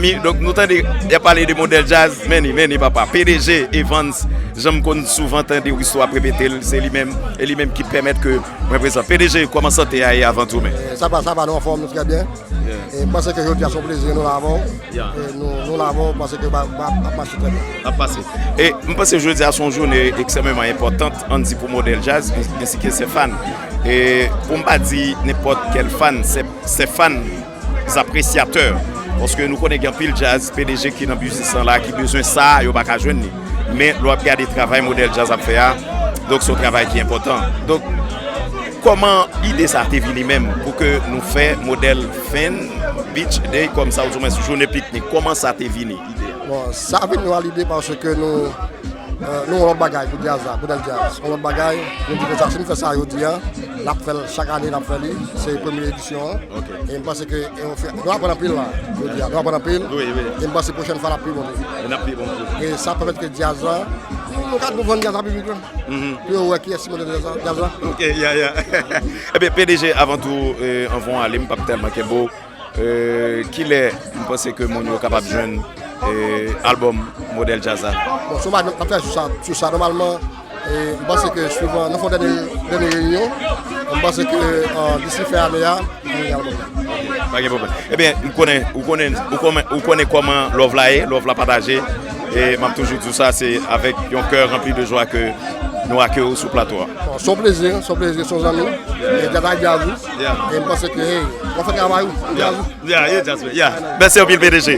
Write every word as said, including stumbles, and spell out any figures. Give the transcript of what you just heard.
Mi, donk, nou tande y ap pale de Modèl Djaz, men ni, men ni, papa. P D G Evans, jan m konn souvan tande istwa ap repete l, se li menm, e li menm ki pèmèt ke mwen prezan. P D G, kòman sante a ye avan tou, men? Sa va, sa va, nou anfòm, nou trè byen. E m panse ke jodi a se yon plezi, nou la avè w. E nou, nou la avè w, m panse ke va, va, va mache trè byen. Ap pase. E m panse jodi a se yon jounen ekstrèmeman enpòtan, ann di pou Modèl Djaz, ensi ke se fan. E pou m pa di nenpòt kèl fan, se, se fan, apresyatè. Paske nou konnen gen anpil djaz, P D G ki nan biznis lan la, ki bezwen sa, yo pa ka jwenn li. Men lè w ap gade travay Modèl Djaz ap fè a, donk se yon travay ki enpòtan. Donk, kòman ide sa te vini menm pou ke nou fè Modèl Fan Beach Day kòmsa, oudimwens jounen piknik? Kòman sa te vini, ide a? Bon, sa vin nou a lide paske nou, euh, nou yon lòt bagay pou djaz la, pou Modèl Djaz. Yon lòt bagay, nou di konsa, si nou fè sa jodi a, n ap fè l chak ane, n ap fè li, se premye edisyon an. E m panse ke e, nou fè, nou aprann anpil la, jodi a, nou aprann anpil. E m panse pwochèn fwa n ap pi bon toujou. E sa pèmèt ke djaz la, nou, nou ka, nou vann djaz la piblik la. Pou yo wè kiyès ki Modèl Djaz la. Ok, ya, ya. Ebyen, P D G, avan tou, eh, anvan w ale, m p ap tèlman kenbe w. Eh, kilè m panse ke moun yo kapab jwenn, eh, albòm Modèl Djaz la? Bon, sou ma, n ap travay sou sa, sou sa nòmalman. E m panse ke swivan, nou fè yon dènye, dènye reyinyon. M panse ke, euh, disi fen ane a, nou gen albòm la. Pa gen pwoblèm. Ebyen, m konnen, ou konnen, ou konnen, ou konnen kòman love la ye, love la pataje. E m ap toujou di w sa, se avèk yon kè ranpli de jwa ke nou akeyi w sou plato a. Bon, se yon plezi, se yon plezi, se yon zanmi. E djaz la djaz wi. E m panse ke, hey, w ap fè travay ou, djaz ou. Ya, ye djaz, ya. Mèsi anpil, P D G.